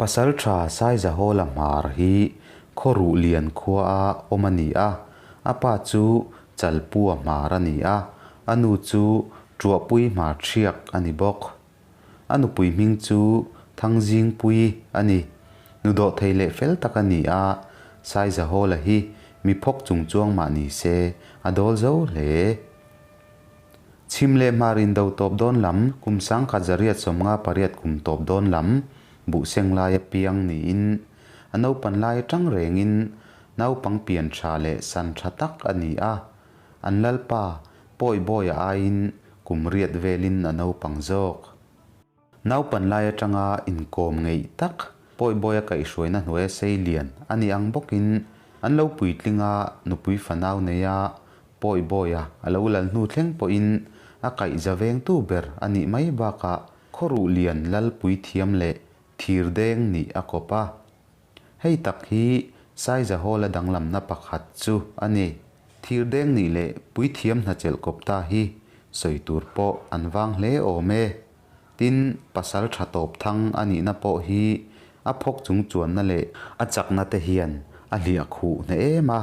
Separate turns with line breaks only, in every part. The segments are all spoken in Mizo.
Pasalṭha Saizahawla Hmar hi Khawruhlian khuaa awm a ni a, a pa chu Chalpua Hmar a ni a, a nu chu Ṭuahpuii Hmar Ṭhiak a ni bawk. A nupui hming chu Thangzingpuii a ni. Nu dawhthei leh fel tak a ni a, Saizahawla hi mi phawk chungchuang mah ni se a dawl zo hle. Chhim leh hmar indo tawp dawn lam, kum 1858 kum tawp dawn lam, buhseng lai apiang niin, a naupan lai atang rengin naupang pian tha leh san tha tak a ni a, an lalpa Pawibawi-a aiin kum riat velin a naupang zawk. Naupan lai atanga inkawm ngeih tak, Pawibawi-a kaihhruaina hnuaia sei lian a ni ang bawkin an lo puitling a, nupui fanau neia Pawibawi-a a lo lal hnu thleng pawhin a kaihza vengtu ber a nih mai bakah khawruh lian lal puithiam leh thirdeng nih a kawp a. Hei tak hi Saizahawla danglamna pakhat chu a ni. Thirdeng nih leh puithiam hna chelh kawp ta hi sawi tur pawh an vang hle awm e. Tin, pasal tha tawp thang a nihna pawh hi a phawk chung chuanna leh a chakna te hian a hliah khuh hneh em a.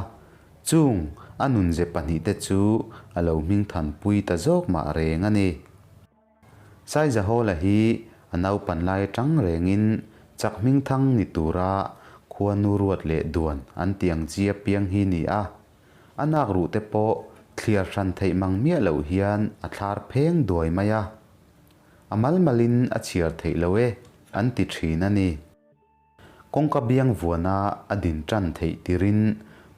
Chung a nunze pahnihte chu a lo hmingthanpui ta zawk mah reng a ni. Saizahawla hi a naupan lai atang rengin chak hmingthang ni tura khuanu ruat leh duan an tih ang chi apiang hi ni a. A nak ruh te pawh thliar hran theih mang miah loh hian a thlar pheng duai mai a. A mal malin a chhiar theih loh e an ti thin a ni. Kawngka biang vuana a din tan theih tirin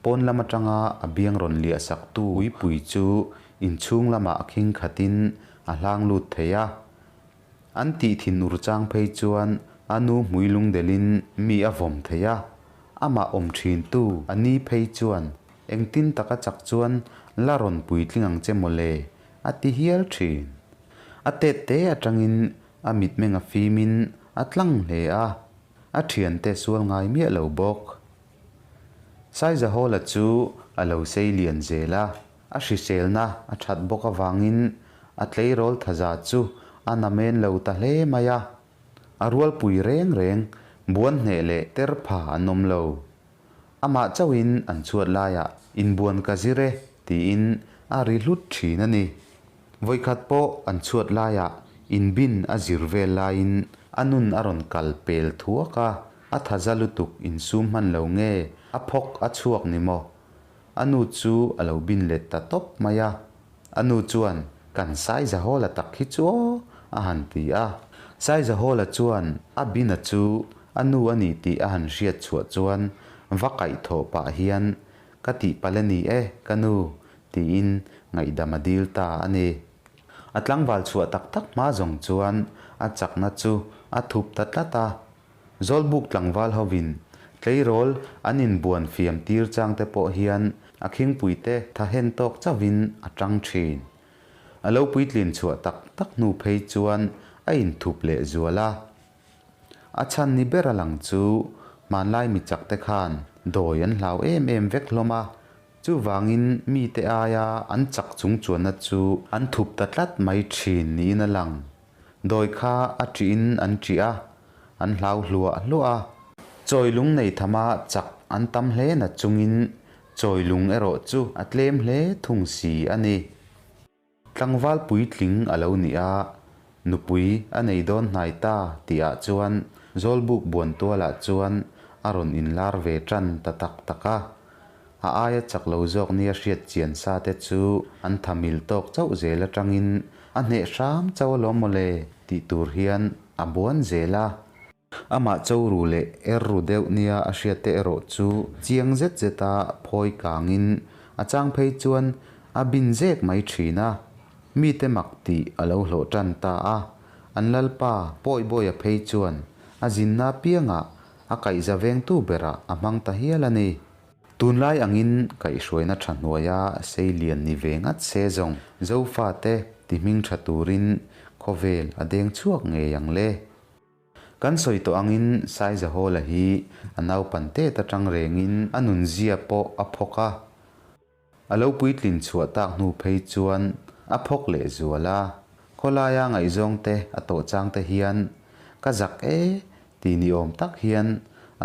pawn lam atanga a biang rawn liah saktu uipui chu inchhung lamah a khing khatin a hlang lut thei a. An tih thinur chang phei chuan a nu hmui lungdelin mi a vawm thei a, amah awm thintu a ni phei chuan engtin taka chak chuan la rawn puitling ang che mawle a ti hial thin. A tet te atangin A mitmeng a fimin a tlang hle a, a thiante sual ngai miah lo bawk. Saizahawla chu a lo sei lian zel a, a hriselna a that bawk avangin a tleirawl thaza chu a namen lo ta hle mai a. A rualpui reng reng buan hneh leh ter pha an awm lo. Amah chauhin an chhuat laiah inbuan ka zir e tiin a ri hlut thin a ni. Vawikhat pawh an chhuat laiah inbin a zir vel laiin a nun a rawn kal pel thuak a, a thaza lutuk insum hman lo nge a phawk a chhuak ni maw? A nu chu a lo bin let ta tawp mai a. A nu chuan, Kan Saizahawla tak hi chu aw, a han ti a. Saizahawla chuan a bina chu a nu a ni tih a han hriat chhuah chuan va kaihthawh pah hian, Ka tihpalh a ni e, ka nu, tiin ngaihdam a dil ta a ni. A tlangval chhuah tak tak hma zawng chuan a chakna chu a thup ta tlat a. Zawlbuk tlangval hovin tleirawl an inbuan fiam tir chang te pawh hian a khingpuite thahen tawk chauhin a tang thin. A lo puitlin chhuah tak tak hnu phei chuan a inthup leh zual a. A chhan ni ber a lang chu hmanlai mi chak te khan dawi an hlau em em vek hlawm a, chuvangin mite aia an chak chung chuanna chu an thup ta tlat mai thin niin a lang. Dawi kha a ṭihin an ṭih a, an hlau hluah hluah a. Chawi lung nei thama chak an tam hle na chungin chawi lung erawh chu a tlem hle thung si a ni. Tlangval puitling a lo ni a, nupui a nei dawn hnai ta tihah chuan Zawlbuk Buantualah chuan a rawn inlar ve ṭan ta tak tak a. A aia chak lo zawk nia hriat chian sa te chu an tha mil tawk chauh zel atangin a hneh hram chauh alawm mawle tih tur hian a buan zel a. Amah cho ru leh er ru deuh nia a hriat te erawh chu chiang zet zeta phawi kangin a chang phei chuan a bin zek mai thin a. Mite mak tih a lo hlawh tan ta a. An lalpa Pawibawia phei chuan a zinna piangah a kaihza vengtu berah a hmang ta hial a ni. Tunlai angin kaihhruaina tha hnuaia sei lian ni ve ngat se zawng Zofate ti hming tha turin khawvel a deng chhuak ngei ang le. Kan sawi tawh angin Saizahawla hi a naupan tet atang rengin a nunzia pawh a phawk a. A lo puitlin chhuah tak hnu phei chuan a phawk leh zual a, khawlaia ngaihzawngte a tawh changte hian ka zak e. ti ni awm tak hian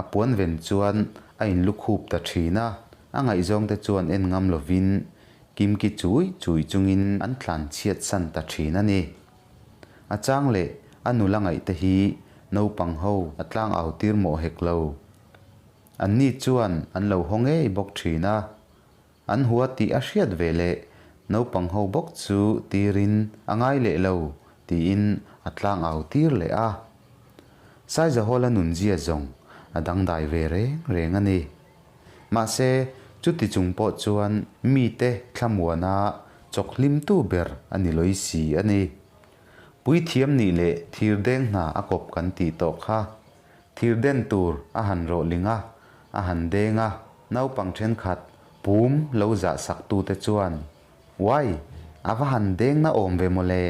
a puanven chuan a inlukhup ta thin a, a ngaihzawngte chuan en ngam lovin kimki chuih chuih chungin an tlanchhiatsan ta thin a ni. A chang leh a nula ngaihte hi naupang ho a tlangau tir mawh hek lo. Anni chuan an lo haw ngei bawk thin a. An hua tih a hriat veleh naupang ho bawk chu tirin a ngai leh lo tiin a tlangau tir leh a. Saizahawla nunzia zawng a dangdai ve reng reng a ni. Mahse, chuti chung pawh chuan mite thlamuana chawk hlimtu ber a ni lawih si a ni. Puithiam nih leh thirdeng hna a kawp kan tih tawh kha. Thirden tur a han rawhling a, a han deng a, naupang thenkhat pum lo zah sak tute chuan, Uai! A va han deng na awm ve mawle!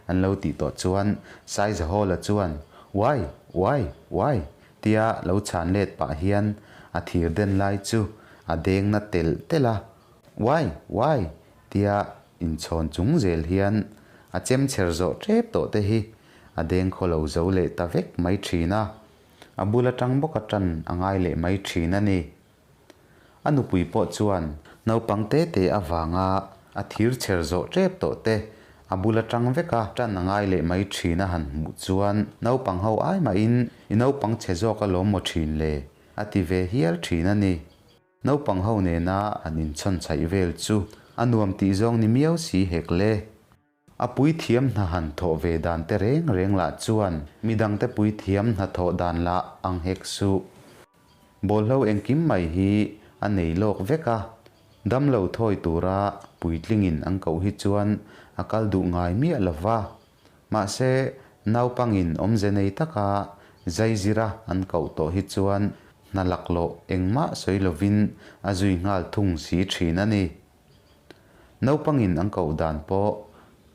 an lo tih tawh chuan Saizahawla chuan, Uai! Uai! Uai! tia lo chhan let pah hian a thirden lai chu a deng na telh telh a, Uai! Uai! tia inchhawn chung zel hian a chem chher zawh tep tawh te hi a deng khaw lo zo leh ta vek mai thin a, a bul atang bawka tan a ngai leh mai thin a ni. A nupui pawh chuan naupang te te avanga a thir chher zawh tep tawh te a bul atang veka tan a ngai leh mai thin a han hmuh chuan naupang ho ai mahin i naupang chhe zawk alawm maw thin le a ti ve hial thin a ni. Naupang ho nena an inchhawnchhaih vel chu a nuam tih zawng ni miau si hek le. A puithiam hna han thawh ve dan te reng reng lah chuan midangte puithiam hna thawh dan lah ang hek suh. Bawlhlo engkim mai hi a nei lawk vek a, damlo thawi tura puitlingin an koh hi chuan a kal duh ngai miah lo va. Mahse, naupangin awmze nei taka zaizira an koh tawh hi chuan hna laklawh engmah sawi lovin a zui nghal thung si thin a ni. Naupangin an koh dan pawh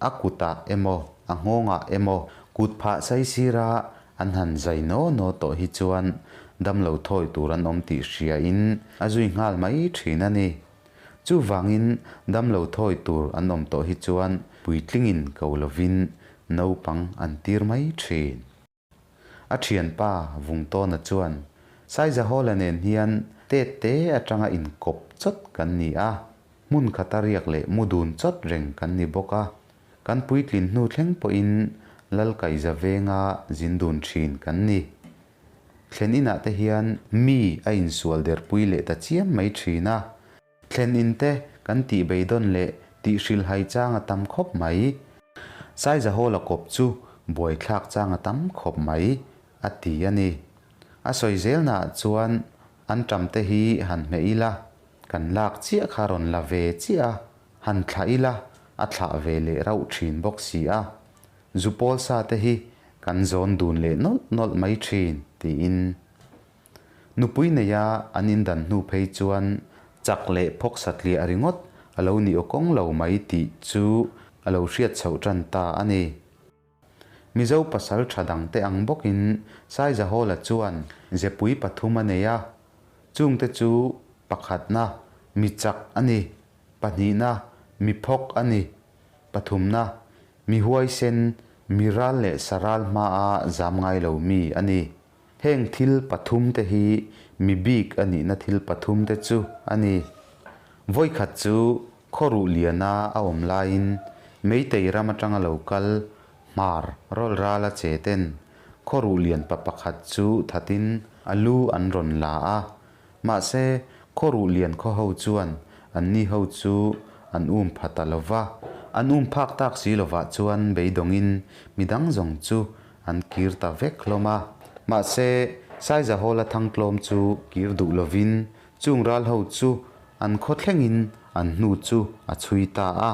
a kutah emaw a nghawngah emaw kut phah saisira an han zai naw naw tawh hi chuan damlo thawi tur an awm tih hriain a zui nghal mai thin a ni. Chuvangin damlo thawi tur an awm tawh hi chuan puitlingin ko lovin naupang an tir mai thin. A thianpa Vungtawna chuan, Saizahawla nen hian tet te atanga inkawp chawt kan ni a, hmun khata riak leh mu dun chawt reng kan ni bawk a, kan puitlin hnu thleng pawhin Lalkaiza venga zin dun thin kan ni. Thlen inah te hian mi a insual derpui leh ta chiam mai thin a, Thlen in te kan tih beidawn leh tih hrilhhai chang a tam khawp mai. Saizahawla kawp chu buaithlak chang a tam khawp mai, a ti a ni. A sawi zelnaah chuan an ṭam te hi han hmeh ila, kan lak chiah kha rawn la ve chiah a, han thlah ila a thlah ve leh rauh ṭhin bawk si a. Zupawl sa te hi kan zawn dun leh nawlh nawlh mai ṭhin, tiin. Nupui neia an indan hnu phei chuan chak leh phawk satliah ringawt a lo ni awkawng lo mai tih chu a lo hriat chhoh tan ta a ni. Mizo pasal tha dangte ang bawkin Saizahawla chuan zepui pathum a nei a, chungte chu pakhatna mi chak a ni, pahnihna mi phawk a ni, pathumna mi huaisen, mi ral leh saral hmaa zam ngai lo mi a ni. Heng thil pathumte hi mi bik a nihna thil pathumte chu a ni. Vawikhat chu khawruh liana a awm laiin Meitei ram atanga lo kal hmar rawlh rala che ten khawruh lian pa pakhat chu thatin a lu an rawn la a. Mahse, khawruh lian khaw ho chuan anni ho chu an um pha ta lo va. An um phak tak si lovah chuan beidawngin midang zawng chu An kir ta vek hlawm a. Mahse, Saizahawla thangtlawm chu kir duh lovin chung ral ho chu an khaw thlengin an hnu chu a chhui ta a.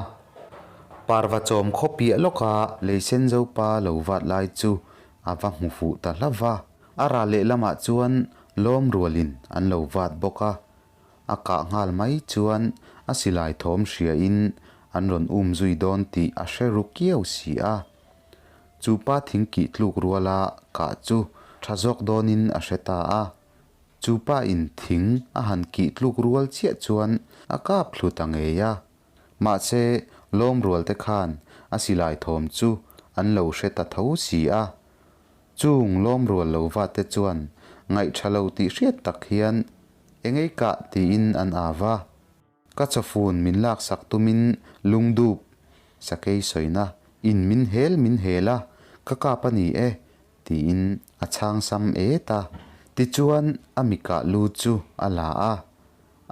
Parva chawm khaw piah lawka leisen zopa lo vat lai chu a va hmu fuh ta hlauh va. A ral lehlamah chuan lawm rualin an lo vat bawk a. A kah nghal mai chuan a silai thawm hriain an rawn um zui dawn tih a hre ru kiau si a. Chu pa thing kih tluk ruala kah chu tha zawk dawnin a hre ta a. Chu pa in thing a han kih tluk rual chiah chuan a kap thlu ta ngei a. Mahse, lawm rual te khan a silai thawm chu an lo hre ta tho si a. Chung lawm rual lova te chuan ngaih tha lo tih hriat tak hian, Engei kah tiin an au va. Ka chawfun min laksak tumin lungdup, sakei sawina, in min hel min hel a, ka kap a ni e, tiin a chhang sam et a. Tichuan a mi kah lu chu a la a,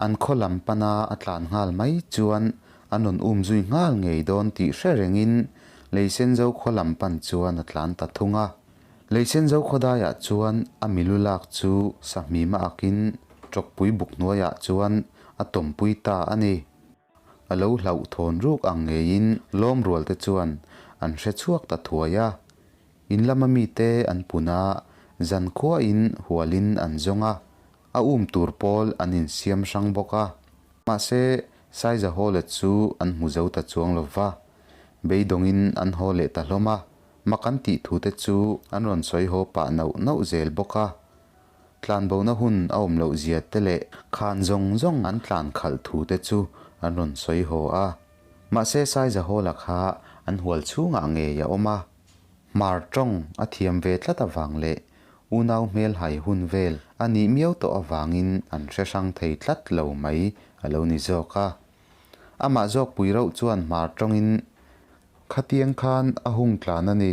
an khaw lam pana a tlan nghal mai chuan an rawn umzui nghal ngei dawn tih hre rengin Leisenzo khaw lam pan chuan a tlan ta thung a. Leisenzo khawdaiah chuan a milu lak chu sahmima akin ṭawkpui buk hnuaiah chuan a tawmpui ta a ni. A lo hlauhthawn ruk ang ngeiin lawmrualte chuan an hre chhuak ta thuai a. In lama mite an pun a, zankhuain hualin an zawng a, a um tur pawl an insiam hrang bawk a. Mahse, Saizahawla chu an hmu zo ta chuang lo va, beidawngin an haw leh ta hlawm a, mak an tih thute chu an rawn sawi haw pah nauh nauh zel bawk a. Tlanbona hun a awm loh zia te leh khan zawng zawng an tlan khalh thu te chu an rawn sawi haw a. Mahse Saizahawla kha an hual chhungah ngei a awm a. Hmar tawng a thiam ve tlat avang leh unau hmel hai hun vel a nih miau tawh avangin an hre hrang thei tlat lo mai a lo ni zawk a. Amah zawk pui rauh chuan hmar tawngin Khatiang khan a hung tlan a ni,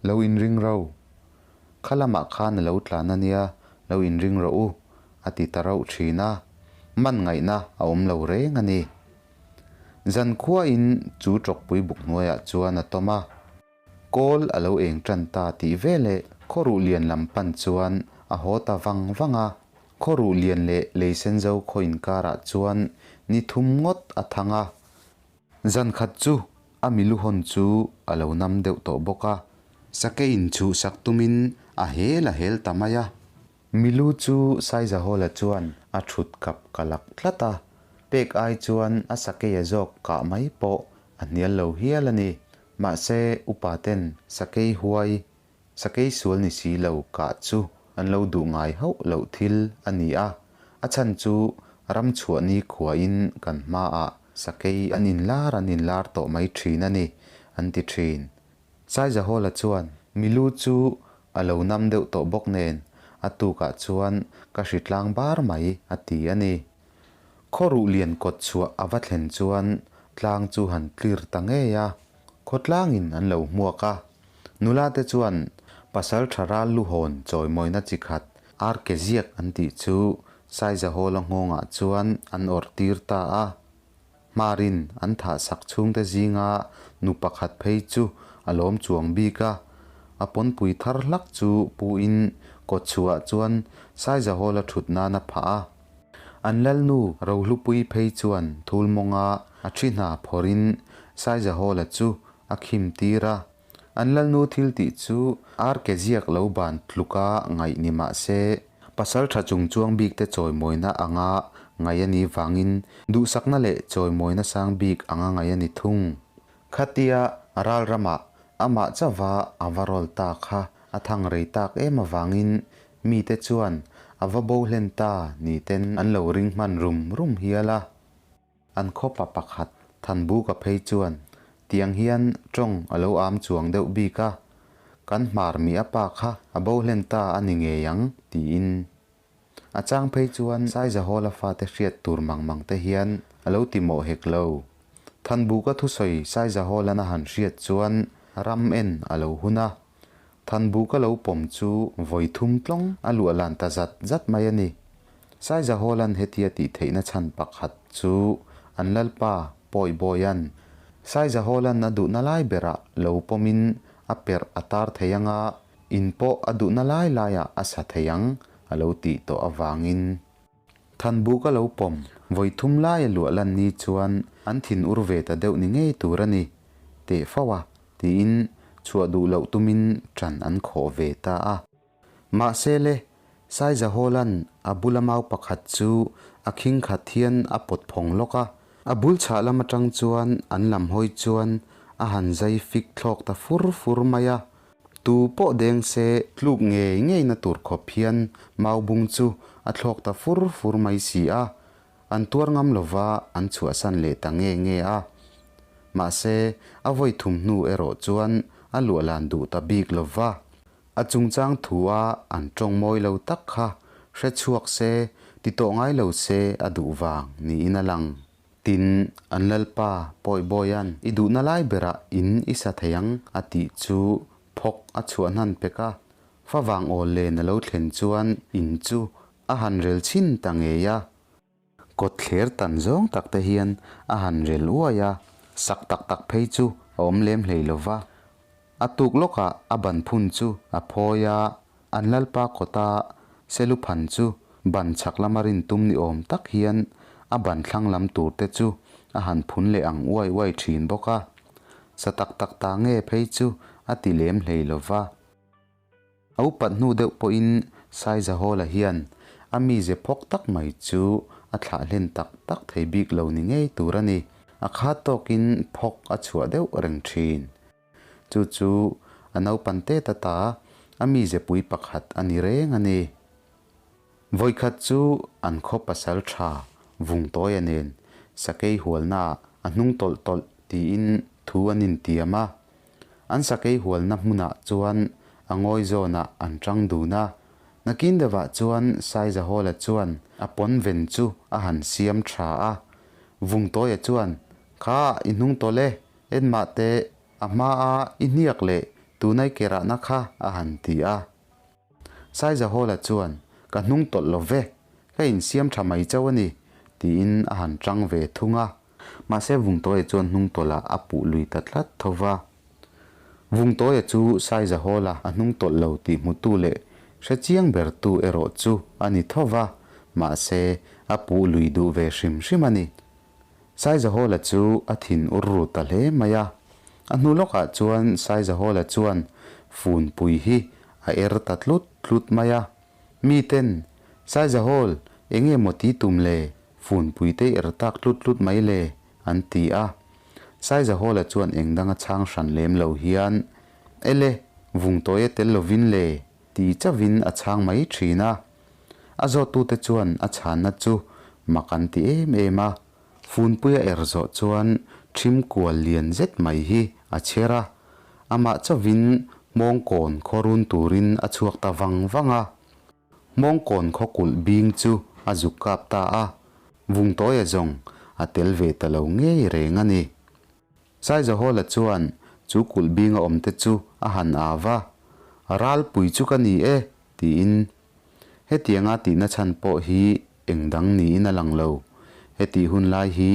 lo inring ro. Kha lamah khan a lo tlan a nia, lo inring rawh u, a ti ta rauh thin a, man ngaihna a awm lo reng a ni. Zankhuain chu ṭawkpui buk hnuaiah chuan a tawm a, kawl a lo eng ṭan ta tih veleh khawruh lian lam pan chuan a haw ta vang vang a, khawruh lian leh leisenzo khaw inkarah chuan ni thum ngawt a thang a. Zan khat chu a milu hawn chu a lo nam deuh tawh bawk a, sakei inchhuhsak tumin a hel a hel ta mai a. Milu chu Saizahawla chuan a thut kap ka lak tlat a, pek ai chuan a sakeia zawk kah mai pawh a hnial lo hial a ni. Mahse, upa ten sakei huai, sakei sual ni si lo kah chu an lo duh ngai hauh loh thil a ni a, a chhan chu ram chhuah ni khuain kan hmaah sakei an inlar an inlar tawh mai thin a ni, an ti thin. Saizahawla chuan milu chu a lo nam deuh tawh bawk nen a tukah chuan ka hritlang bar mai a ti a ni. Khawruh lian kawt chhuah a va thlen chuan tlang chu han tlir ta ngei a, khawtlangin an lo hmuak a. Nula te chuan pasal tha ral luhawn chawimawina chi khat ar ke ziak an tih chu Saizahawla nghawngah chuan an awrh tir ta a. Hmarin an thahsak chhungte zinga nu pakhat phei chu a lawm chuang bik a, a pawnpui thar hlak chu puin kawtchhuah chuan Saizahawla thut nan a phah a. An lalnu Rohlupui phei chuan thulmawnga a thi hna phawrhin Saizahawla chu a khim tir a. An lalnu thil tih chu ar ke ziak lo ban tluka ngaih ni mah se, pasal tha chungchuang bikte chawimawina anga ngaih a nih vangin duhsakna leh chawimawina sang bik anga ngaih a ni thung. Khatia ral ramah amah chauha a va rawl ta kha a thang rei tak em avangin mite chuan a va bo hlen ta niten an lo ring hman rum rum hial a. An khawpa pakhat Thanbuka phei chuan tiang hian tawng a lo am chuang deuh bik a, kan hmar mi a pa kha a bo hlen ta a ni ngei ang tiin. A chang phei chuan Saizahawla fate hriat tur mang mang te hian a lo ti mawh hek lo. Thanbuka thusawi Saizahawlan a han hriat chuan ram en a lo hun a, Thanbuka lo pawm chu vawi thum tlawng a luah lan ta zat zat mai a ni. Saizahawlan hetia tih theihna chhan pakhat chu an lalpa Pawibawian Saizahawlan a duhna lai berah lo pawmin a perh a tar thei anga in pawh a duhna lai laiah a sa thei ang a lo tih tawh avangin. Thanbuk a lo pawm vawi thum lai a luah lan ni chuan an thin ur ve ta deuh ni ngei tur a ni teh fo a tiin chhuah duh loh tumin ṭan an khawh ve ta a. Mahse le, Saizahawla'n a bula mau pakhat chu a khing khat hian a pawt phawng lawk a, a bul chhah lam aṭang chuan an lam hawi chuan a han zai fik thlawk ta fur fur mai a. Tu pawh deng se tluk ngei ngei na tur khawp hian mau bung chu a thlawk ta fur fur mai si a, an tuar ngam lova an chhuahsan leh ta nge nge a. Mahse, a vawi thum hnu erawh chuan a luahlan duh ta bik lova. A chungchang thua an tawng mawi lo tak kha hre chhuak se, ti tawh ngai lo se a duh vang niin a lang. Tin, an lalpa Pawibawia'n i duhna lai berah in i sa thei ang a tih chu phawk a chhuah hnan pek a, favang awl len a lo thlen chuan in chu a han rel chhin ta ngei a. Kawtthler tan zawng tak te hian a han rel uai a, sak tak tak phei chu a awm lem hlei lo va. A tuk lawkah a ban phun chu a phawi a, an lalpa kawta seluphan chu ban chhak lama rin tum ni awm tak hian a ban thlang lam tur te chu a han phun leh ang uai uai thin bawk a. Sa tak tak ta nge phei chu a ti lem hlei lo va. A upat hnu deuh pawhin Saizahawla hian a mize phawk tak mai chu a thlah hlen tak tak thei bik lo ni ngei tur a ni. A khat tawkin phawk a chhuah deuh reng thin. Chu chu a naupan tet ata a mize pui pakhat a ni reng a ni. Vawikhat chu an khaw pasal tha Vungtawia nen sakei hualnaah a hnung tawlh tawlh tiin thu an intiam a. An sakei hualna hmunah chuan a ngawi zawnah an tang dun a. Nakin deuhah chuan Saizahawla chuan a pawnven chu a han siam tha a. Vungtawia chuan, Kha, i hnung tawlh e, en mah teh, a hmaa i hniak leh tuna i ke rahna kha a han ti a. Saizahawla chuan, Ka hnung tawlh lo ve, ka insiam tha mai chauh a ni, tiin a han tang ve thung a. Mahse Vungtawia chuan hnung tawlhah a puh lui ta tlat tho va. Vungtawia chu Saizahawla a hnung tawlh lo tih hmutu leh hre chiang bertu erawh chu a ni tho va, mahse a puh lui duh ve hrim hrim a ni. Saizahawla chu a thin ur ru ta hle mai a. A hnu lawkah chuan Saizahawla chuan funpui hi a er ta tlut tlut mai a. Miten, Saizahawl, enge maw ti tum le, funpui te er tak tlut tlut mai le, an ti a. Saizahawla chuan eng danga chhang hran lem lo hian, Ele, vungtawia tel lovin le, ti chauhin a chhang mai thin a. A zawttute chuan a chhanna chu mak an ti em em a, Funpui a er zawh chuan ṭhim kual lian zet mai hi a chher a, amah chauhin Hmawngkawn khaw run turin a chhuak ta vang vang a. Hmawngkawn khaw kulh bing chu a zuk kap ta a, Vungtawia zawng a tel ve ta lo ngei reng a ni. Saizahawla chuan chu kulh binga awmte chu a han au va, Ralpui chu ka ni e, tiin Hetianga tihna chhan pawh hi eng dang niin a lang lo. Hetih hun lai hi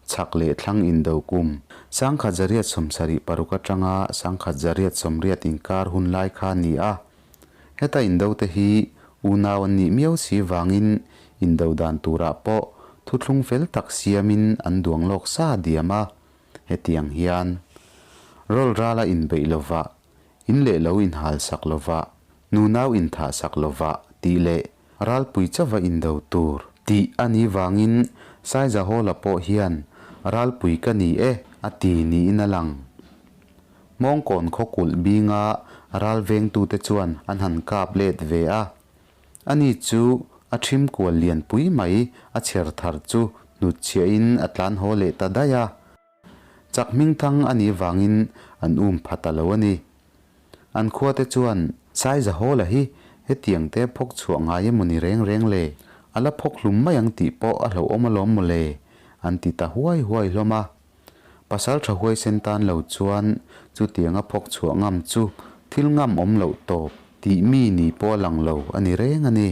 chhak leh thlang indo kum 1876 atanga 1880 inkar hun lai kha a ni a. Heta indo te hi unau an nih miau si vangin indo dan turah pawh thuthlung fel tak siamin an duang lawk sa diam a. Hetiang hian rawlrala inbeih lovah In leh lo inhal sak lova, nunau inthah sak lova tih leh ralpui chauva indo tur tih a nih vangin Saizahawla pawh hian ralpui ka ni e a ti niin a lang. Hmawngkawn khaw kulh binga ral vengtute chuan an han kap let ve a. Ani chu a ṭhim kual lianpui mai a chher thar chu hnutchhiahin a tlan haw leh ta daih a. Chak hmingthang a nih vangin an um pha ta lo a ni. An khuate chuan Saizahawla hi hetiang te phawk chhuah ngai emaw ni reng reng le, a la phawk hlum mai ang tih pawh a hlauhawm alawm maw le, an ti ta huai huai hlawm a. Pasal tha huaisen tan lo chuan chutianga phawk chhuah ngam chu thil ngam awm loh tawp tih mi ni pawh a lang lo a ni reng a ni.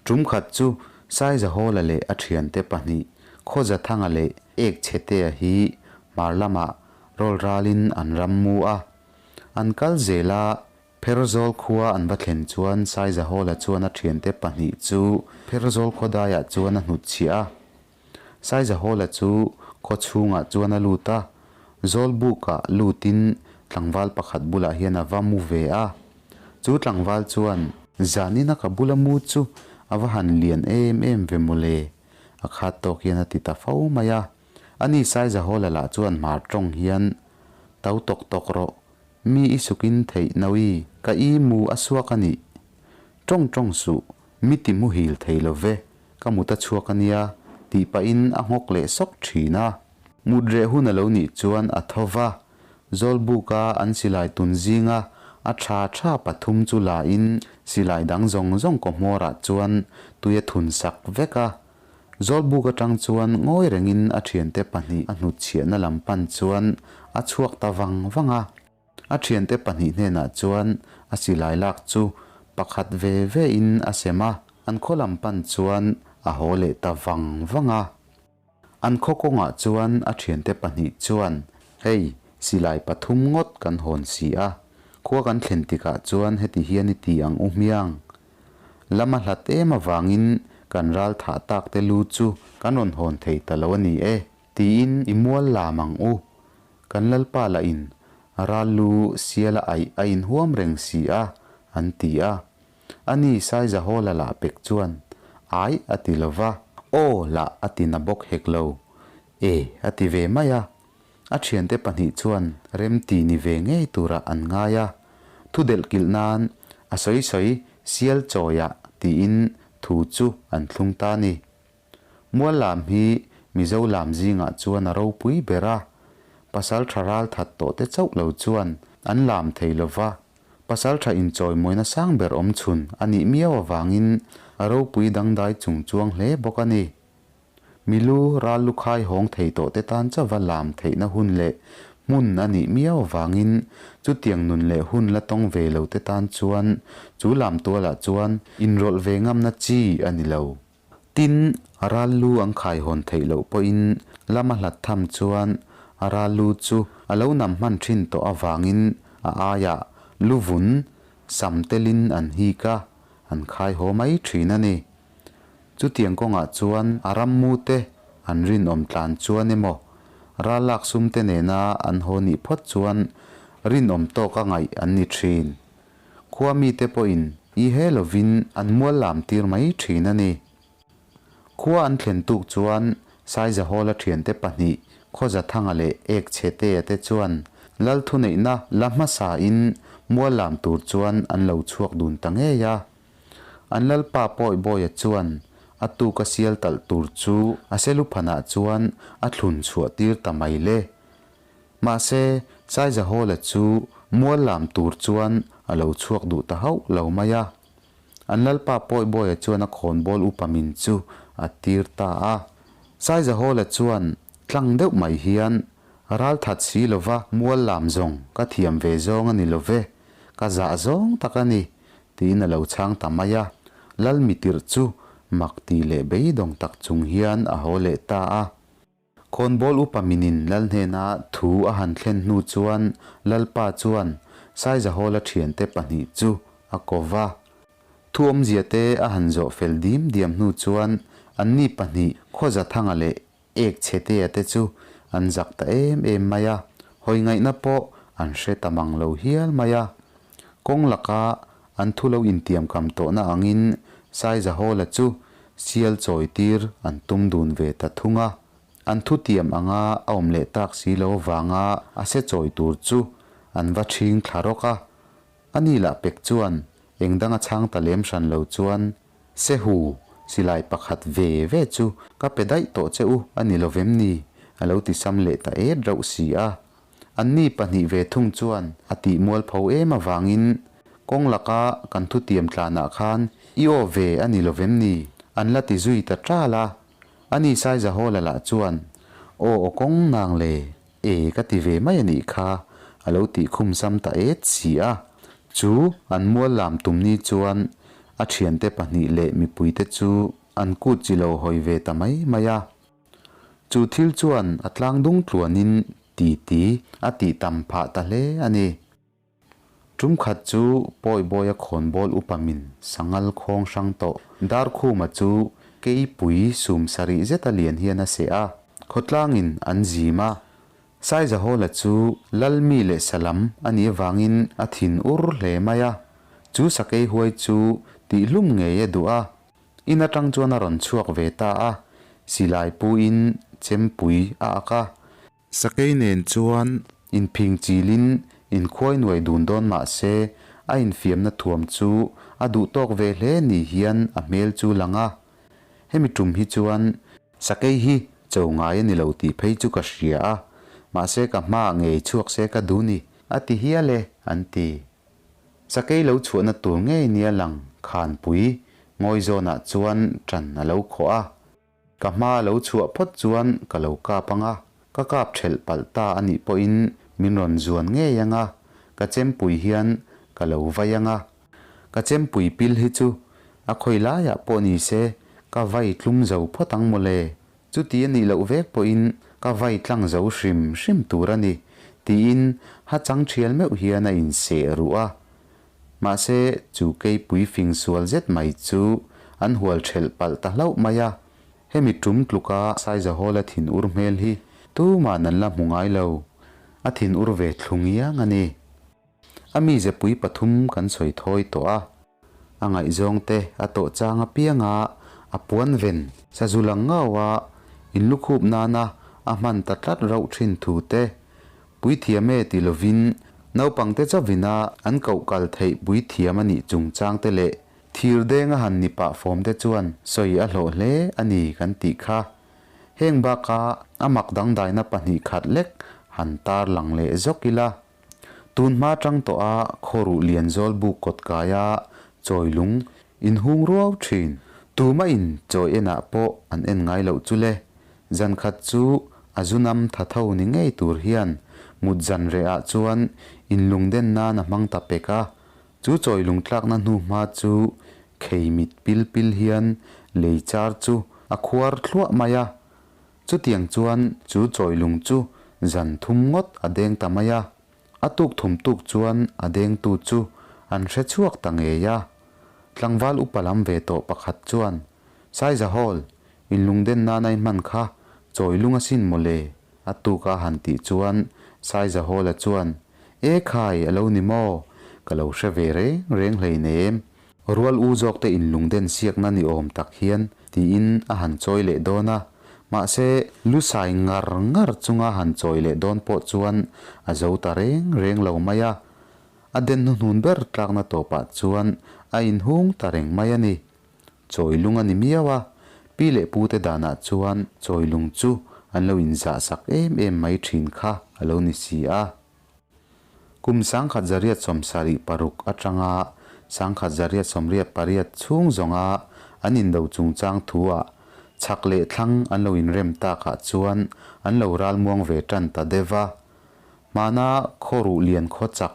Tum khat chu Saizahawla leh a thiante pahnih Khawzathanga leh Ekchhetea hi hmar lamah rawl ralin an ram mu a. An kal zel a, Pherzawl khua an va thlen chuan Saizahawla chuan a thiante pahnih chu Pherzawl khawdaiah chuan a hnutchhiah a. Saizahawla chu khaw chhungah chuan a lut a, Zawlbukah lutin tlangval pakhat bulah hian a va mu ve a. Chu tlangval chuan, Zanina ka bula mu chu a va han lian em em ve mawle, a khat tawk hian a ti ta fo mai a. Ani Saizahawla lah chuan hmar tawng hian, To tawk tawk rawh, mi i sukin theih no-i, ka i mu a suak a nih. Tawng tawng suh, mi ti muhil thei lo ve, ka mut a chhuak a nia, tih pahin a nghawk leh sawk thin a. Mut reh hun a lo nih chuan a tho va, Zawlbuka an silai tun zinga a ṭha ṭha pathum chu la in silai dang zawng zawng kaw hmawrah chuan tui a thun sak vek a. Zawlbuk aṭang chuan ngawi rengin a ṭhiante pahnih a hnutchhiahna lam pan chuan a chhuak ta vang vang a. A ṭhiante pahnih hnenah chuan a silai lak chu pakhat ve ve in a sem a, an khaw lam pan chuan a haw leh ta vang vang a. An khaw kawngah chuan a ṭhiante pahnih chuan, Hei, silai pathum ngawt kan hawn si a, khua kan thlen tikah chuan heti hian i ti ang u hmiang. Lam a hlat em avangin kan ral thah tak te lu chu kan rawn hawn thei ta lo a ni e, tiin i mual lam ang u. Kan lalpa lahin ral lu siala aih a inhuam reng si a, an ti a. Ani Saizahawla lah pek chuan, Ai a ti lo va, Aw lah a ti na bawk hek lo. E a ti ve mai a. A thiante pahnih chuan remti ni ve ngei turah an ngai a. Thu delhkilh nan a sawi sawi sial chawiah tiin thu chu an thlung ta ni. Mual lam hi Mizo lam zingah chuan a ropui ber a, pasaltha ral that tawh te chauh lo chuan an lam thei lo va, pasaltha inchawimawina sang ber awm chhun a nih miau avangin a ropui dangdai chung chuang hle bawk a ni. Milu ral lukhai hawng thei tawh te tan chauva lam theihna hun leh hmun a nih miau avangin chutiang nun leh hun la tawng ve lo te tan chuan chu lam tualah chuan inrawlh ve ngamna chi a ni lo. Tin, a ral lu an khaihawn theih loh pawhin lama hlat tham chuan a ral lu chu a lo nam hman thin tawh avangin a aiah lu vun sam telin an hik a, an khai haw mai thin a ni. Chutiang kawngah chuan a rammu te an rinawm tlan chuan emaw, ral lak sum te nena an haw nih phawt chuan rinawm tawka ngaih an ni thin. Khua mite pawhin i he lovin an mual lam tir mai thin a ni. Khua an thlen tuk chuan Saizahawla thiante pahnih Khawzathanga leh Ekchhetea te chuan Lal thuneihna la hmasain mual lam tur chuan an lo chhuak dun ta ngei a. An Lalpa Pawihbawia chuan a tuka sial talh tur chu a seluphanah chuan a thlun chhuah tir ta mai le. Mahse, Saizahawla chu mual lam tur chuan a lo chhuak duh ta hauh lo mai a. An lalpa Pawihbawia chuan a khawnbawl upa min chu a tir ta a. Saizahawla chuan tlang deuh mai hian, Ral that si lova mual lam zawng ka thiam ve zawng a ni lo ve, ka zah zawng tak a ni, tiin a lo chhang ta mai a. Lal mitirh chu mak ti leh beidawng tak chung hian a haw leh ta a. Khawnbawl upa minin Lal hnena thu a han thlen hnu chuan Lalpa chuan Saizahawla thiante pahnih chu a ko va. Thu awmzia te a han zawh fel dim diam hnu chuan anni pahnih Khawzathanga leh Ekchhetea te chu an zak ta em em mai a, hawi ngaihna pawh an hre ta mang lo hial mai a. Kawng laka an thu lo intiamkam tawhna angin Saizahawla chu sial chawitir an tum dun ve ta thung a. An thutiam anga a awm leh tak si lo avanga a se chawi tur chu an va ṭhing thla rawk a. Ani lah pek chuan eng danga chhang ta lem hran lo chuan, Sehu, silai pakhat ve ve chu ka pe daih tawh che u a ni lo vem ni? a lo ti sam leh ta et reuh si a. Anni pahnih ve thung chuan a tih mualpho em avangin kawng laka kan thutiam tlanah khan i aw ve a ni lovem ni? An la ti zui ta ṭal a. Ani Saizahawla lah chuan, Aw aw kawng nang le, e ka ti ve mai a nih kha, a lo tih khum sam ta et si a. Chu an mual lam tum ni chuan a ṭhiante pahnih leh mipuite chu an kut chi lo hawi ve ta mai mai a. Chu thil chuan a tlang dung tluanin ti ti a tih tam phah ta hle a ni. Tum khat chu Pawihbawia khawnbawl upa min sangal khawng hrang tawh Darkhuma chu keipui sum sarih zeta lian hian a seh a, khawtlangin an zim a. Saizahawla chu Lalmi leh Salam a nih avangin a thin ur hle mai a, chu sakei huai chu tihhlum ngei a duh a. In atang chuan a rawn chhuak ve ta a, silai puin chempui a ak a. Sakei nen chuan inphing chilin inkhuai nuai dun dawn mah se, a infiamna thuam chu a duh tawk ve hle ni hian a hmel chu lang a. Hemi tum hi chuan sakei hi cho ngai a ni lo tih phei chu ka hria a, mahse ka hmaah ngei chhuak se ka duh ni, a ti hial e, an ti. Sakei lo chhuahna tur ngei nia lang Khanpui ngawi zawnah chuan ṭan a lo khawh a. Ka hmaa lo chhuah phawt chuan ka lo kap ang a, ka kap ṭhelh palh ta a nih pawhin min rawn zuan ngei ang a, ka chempui hian ka lo vai ang a. Ka chempui pil hi chu a khawi laiah pawh ni se ka vai tlum zo phawt ang maw le. Chuti a nih loh vek pawhin ka vai tlang zo hrim hrim tur a ni, tiin hachang ṭhial meuh hian a inseh ruh a. Mahse, chu keipui fing sual zet mai chu an hual ṭhelh palh ta hlauh mai a. Hemi ṭum tluka Saizahawla thinur hmel hi tuman an la hmu ngai lo. A thinur ve thlu ngiang a ni. A mize pui pathum kan sawi thawi tawh a. A ngaihzawngte a tawh chang apianga a puan ven sazu lang ngaua inlukhup nana a hman ta tlat rauh thin thu te, puithiam e ti lovin naupangte chauhvina an koh kal theih puithiam a nih chungchangte leh thirdeng a han ni pah fawmte chuan sawi a hlawh hle a ni kan tih kha. Heng baka a mak dangdaina pahnihkhat lek han tarlang leh zawk ila. Tun hma tang tawha khawruh lian zawl buk kawt kaia chawi lung inhung ruau thin. Tuma in chawi enah pawh an en ngai loh chu le. Zan khat chu a zu nam tha tho ni ngei tur hian mut zan rehah chuan inlungden nan a hmang ta pek a. Chu chawi lung tlakna hnu hma chu khei mit pil pil hian lei char chu a khuar thluah mai a. Chutiang chuan chu chawilung chu zan thum ngawt a deng ta mai a, a tuk thum tuk chuan a dengtu chu an hre chhuak ta ngei a. Tlangval upa lam ve tawh pakhat chuan, Saizahawl, in lungden nan ai hman kha chawilung asin maw le? a tuk a han tih chuan Saizahawla chuan, E khai, a lo ni maw? Ka lo hre ve reng reng hleinem. Rual u zawkte inlungden siakna ni awm tak hian tiin a han chawi leh dawn a, mahse lusai ngar ngar chunga han chawi leh dawn pawh chuan a zo ta reng reng lo mai a. A den hnuhnun ber tlakna tawpah chuan a inhung ta reng mai a ni. Chawi lung a ni miau a, pi leh pute danah chuan chawi lung chu an lo inzahsak em em mai thin kha a lo ni si a. Kum 1876 atanga 1888 chhung zawnga an indo chungchang thu-ah chhak leh thlang an lo inrem takah chuan an lo ralmuang ve tan ta deuh va. Hmana khawruh lian khaw chak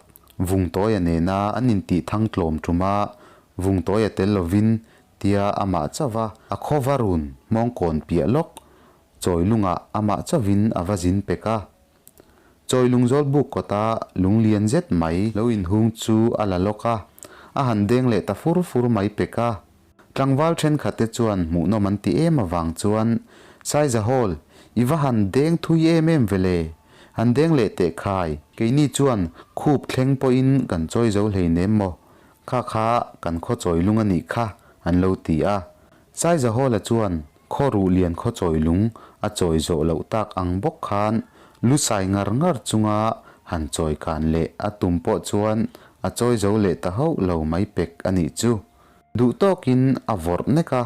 Vungtawia nena an intih thang tlawm tuma Vungtawia tel lovin tia amah chauh a a khawva run hmawngkawn piah lawk Chawilungah amah chauhin a va zin pek a. Chawi lungzawl buk kawta lung lian zet mai lo inhung chu a la lawk a, a han deng leh ta fur fur mai pek a. Tlangval thenkhatte chuan hmuhnawm an ti em avang chuan, Saizahawl, i va han deng thui em em ve le? Han deng leh teh khai, keini chuan khup thleng pawhin kan chawi zo hleinem maw? Kha kha kan khaw chawi lung a nih kha, an lo ti a. Saizahawla chuan Khaw ruh lian khaw chawi lung a chawi zawh loh tak ang bawk khan lu sai ngar ngar chunga han chawi kan leh a tum pawh chuan a chawi zo leh ta hauh lo mai pek a nih chu. Duh tawkin a vawrh nek a,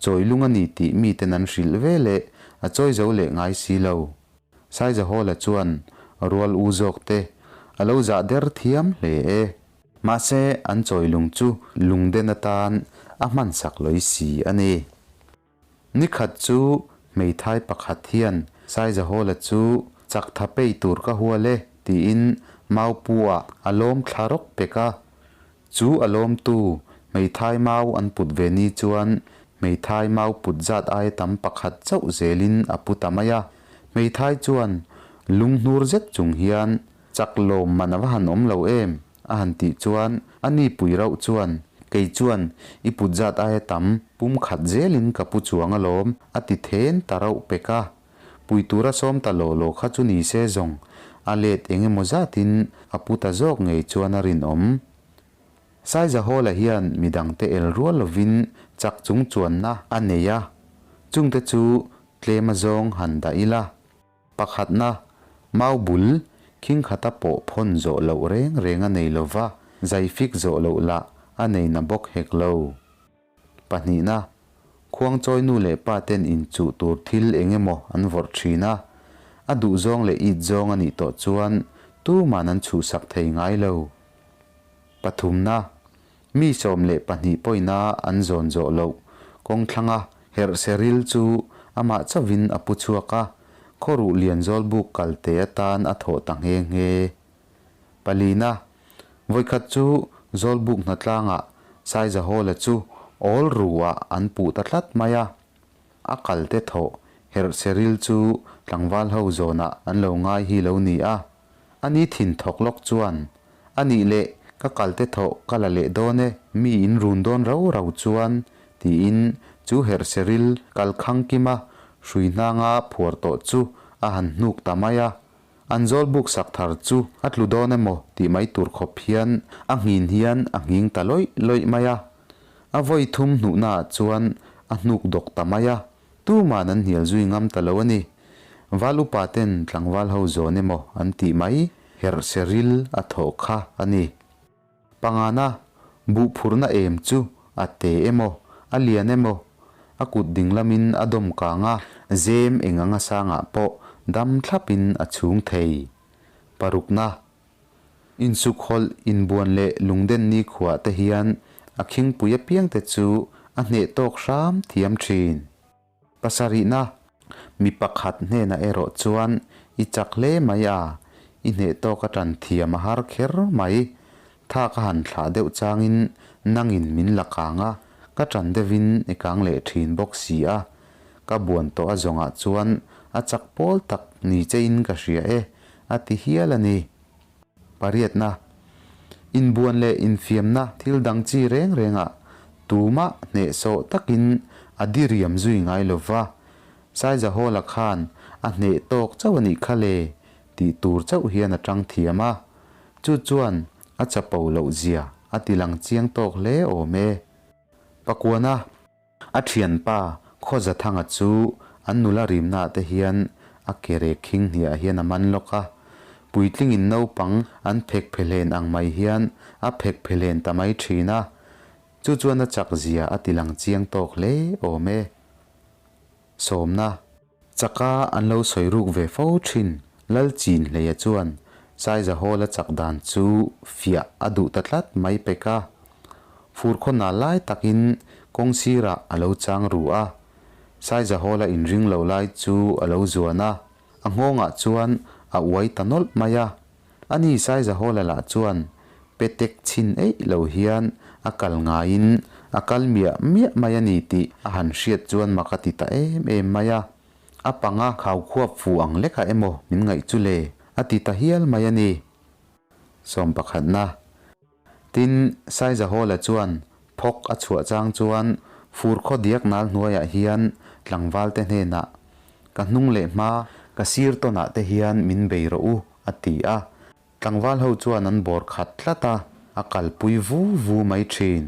chawi lung a ni tih miten an hrilh ve leh a chawi zo leh ngai si lo. Saizahawla chuan rual u zawk te a lo zah der thiam hle e. Mahse an chawi lung chu lungden atan a hman sak lawih si a ni. Ni khat chu hmeithai pakhat hian Saizahawla chu chak tha pei tur ka hual e tiin Maupu-ah a lawm thla rawk pek a. Chu a lawmtu hmeithai mau an put ve ni chuan hmeithai mau put zat aia tam pakhat chauh zelin a pu ta mai a. Hmeithai chuan lunghnur zet chung hian Chak lawm man a va han awm lo em? a han tih chuan a ni pui rauh chuan, Kei chuan i put zat aia tam pum khat zelin ka pu chuang alawm a ti then ta rauh pek a. Pui tura sawm ta law law kha chu ni se zawng a let eng emaw zatin a pu ta zawk ngei chuan a rinawm. Saizahawla hian midangte el rual lovin chak chung chuanna a nei a, chungte chu tlem azawng han dah ila. Pakhatna, mau bul khing khata pawh phawn zawh loh reng reng a nei lo va, zai fik zawh loh lah a nei na bawk hek lo. Pahnihna, khuangchawi nu leh pa ten inchuh tur thil eng emaw an vawrh thin a, a duhzawng leh it zawng a nih tawh chuan tuman an chhuhsak thei ngai lo. Pathumna, Mi 12 pawina an zawn zawh loh kawng thlanga herhse ril chu amah chauhvin a pu chhuak a, Khawruhlian Zawlbuk kalte atan a thawh ta nghe nghe. Palina, Vawikhat chu Zawlbuk hnatlangah Saizahawla chu awl ru-ah an puh ta tlat mai a. A kalte thawh herhse ril chu tlangval ho zawnah an lo ngai hi lo ni a. A ni thin thawk lawk chuan, A nih leh, ka kalte thawh ka la leh dawn e, mi in run dawn rau rau chuan, tiin chu herhse ril kalkhang kima hrui hnanga phuar tawh chu a han hnuk ta mai a. An zawl buk sak thar chu a tlu dawn emaw tih mai tur khawp hian a nghin hian a nghing ta lawih lawih mai a. A vawi thum hnuhnaah chuan a hnuk dawk ta mai a, tuman an hnial zui ngam ta lo a ni. Val upa ten tlangval ho zawn emaw an tih mai herh se ril a thawh kha a ni. Pangana, buh phurhna em chu a te emaw, a lian emaw, a kut ding lamin a dawm kang a, zem eng anga sangah pawh dam thlapin a chhung thei. Parukna, Insukhawlh, inbuan leh lungden nikhuah te hian a khingpui apiangte chu a hneh tawk hram thiam thin. Pasarihna, Mi pakhat hnenah erawh chuan i chak hle mai a, i hneh tawk a tan thiam a har kher mai. Tha ka han thlah deuh changin nangin min la kang a, ka tan deuhin i kang leh thin bawk si a. Ka buan tawh a zawngah chuan a chak pawl tak ni chein ka hria e, a ti hial a ni. Pariatna, Inbuan leh infiamna thil dang chi reng rengah tumah hnehsawh takin a diriam zui ngai lo va, Saizahawla khan a hneh tawk chauh a nih kha le tih tur chauh hian a tang thiam a, chu chuan a chapo loh zia a ti lang chiang tawk hle awm e. Pakuana. A thianpa Khawzathanga chu an nula rimnaah te hian a ke rek khing hniah hian a man lawk a, puitlingin naupang an phek phe hlen ang mai hian a phek phe hlen ta mai thin a, chu chuan a chak zia a ti lang chiang tawk hle awm e. Sawmna. Chaka an lo sawi ruk ve fo thin Lalchinhleia chuan Saizahawla chak dan chu fiah a duh ta tlat mai pek a. Furkhaw nal lai takin kawng sirah a lo chang ru a. Saizahawla inring lo lai chu a lo zuan a, a nghawngah chuan a uai ta nawlh mai a. Ani Saizahawla lah chuan petek chhin eih lo hian a kal ngaiin a kal miah miah mai a ni tih a han hriat chuan mak a ti ta em em mai a. A panga khau khuap fu ang lekah emaw min ngaih chu le a ti ta hial mai a ni. Sawmpakhatna. Tin, Saizahawla chuan phawk a chhuah chang chuan fur khaw diak nal hnuaiah hian tlangvalte hnenah, Ka hnung leh hma, ka sir tawnah te hian min bei rawh u, a ti a. Tlangval ho chuan an bawr khat tlat a, a kalpui vu vu mai thin.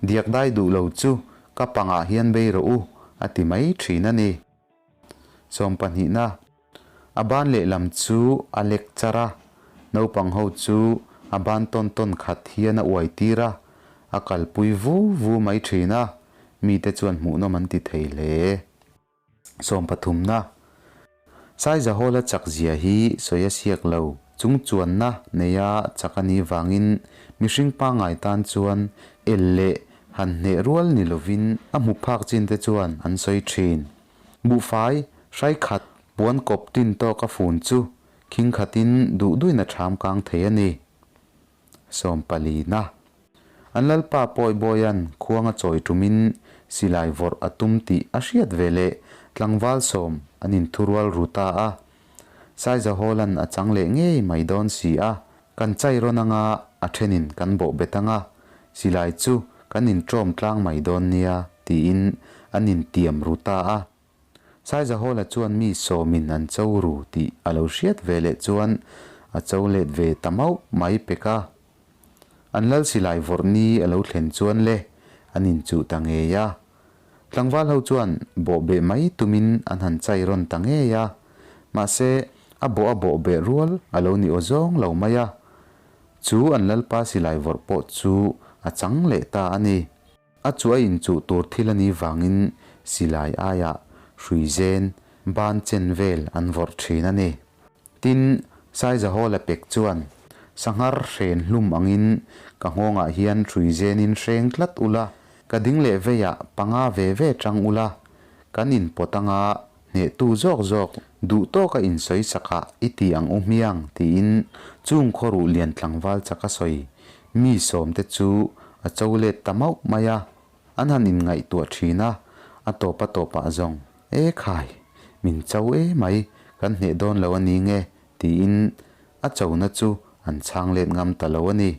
Diak dai duh lo chu ka pangah hian bei rawh u, a ti mai thin a ni. Sawmpahnihna, A ban lehlam chu a lek char a, naupang ho chu a ban tawn tawn khat hian a uai tir a, a kalpui vu vu mai thin a, mite chuan hmuhnawm an ti thei hle. Sawmpathumna, Saizahawla chak zia hi sawi a siak lo, chung chuanna neia chak a nih vangin mihring pangngai tan chuan el leh han hneh rual ni lovin a hmu phak chin te chuan an sawi thin. Buhfai, hrai khat, puan kawp tin tawk a fun chu khing khatin duh duhin a ṭham kang thei a ni. Sawmpalina. An lalpa Pawibawia'n khuang a chawi ṭumin silai vawrh a tum tih a hriat ve leh tlangval sawm an inthurual ru ta a. Saizahawla'n a chang leh ngei mai dawn si a, kan chai rawn anga a ṭhenin kan bawh bet anga, silai chu kan inṭawm tlang mai dawn nia tiin an intiam ru ta a. Saizahawla chuan mi sawmin an cho ru tih a lo hriat ve leh chuan a cho let ve ta mauh mai pek a. An lal silai vawrh ni a lo thlen chuan le an inchuh ta ngei a. Tlangval ho chuan bawh beh mai tumin an han chai rawn ta ngei a. Mahse, a bawh a bawh beh rual a lo ni aw zawng lo mai a. Chu an lalpa silai vawrh pawh chu a chang leh ta a ni. A chu a inchuh tur thil a nih vangin silai aiah hrui zen, ban chen vel an vawrh thin a ni. Tin, Saizahawla pek chuan Sanghar hren hlum angin ka nghawngah hian hrui zenin hreng tlat ula, ka ding leh veiah panga ve ve ṭang ula, kan inpawt anga hnehtu zawk zawk duh tawka insawi sakah i ti ang u hmiang tiin chung khawruh lian tlangval chaka sawi mi sawmte chu a cho let ta mauh mai a. An han inngaihtuah thin a, a tawp a tawpah zawng, E khai, min cho e mai, kan hneh dawn lo a ni nge, tiin a chona chu an chhang let ngam ta lo a ni.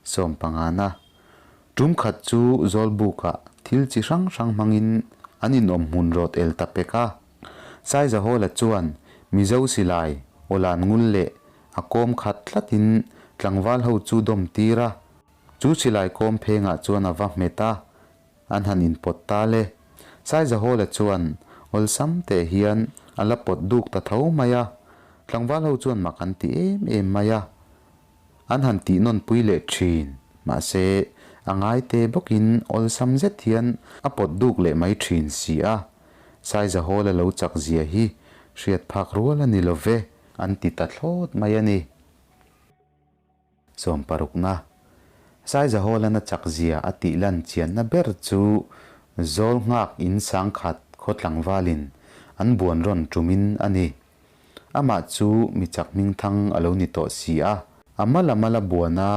Sawmpangana, Tum khat chu Zawlbukah thil chi hrang hrang hmangin an inawm hmun rawt el ta pek a. Saizahawla chuan Mizo silai awlan ngul leh a kawm khat tlatin tlangval ho chu dawm tir a. Chu silai kawm phengah chuan a va hmet a, an han inpawt ta le. Saizahawla chuan awlsam teh hian a la pawt duk ta tho mai a. Tlangval ho chuan mak an ti em em mai a. An han tih nawn pui leh thin. Mahse, a ngai te bawkin awlsam zet hian a pawt duk leh mai thin si a. Saizahawla lo chak zia hi hriat phak rual a ni lo ve, an ti ta thlawt mai a ni. Sawmparukna, Saizahawlana chak zia a tih lan chianna ber chu Zawlnghak in sangkhat khaw tlangvalin an buan rawn tumin a ni. Amah chu mi chak hmingthang a lo ni tawh si a. A mala mala buana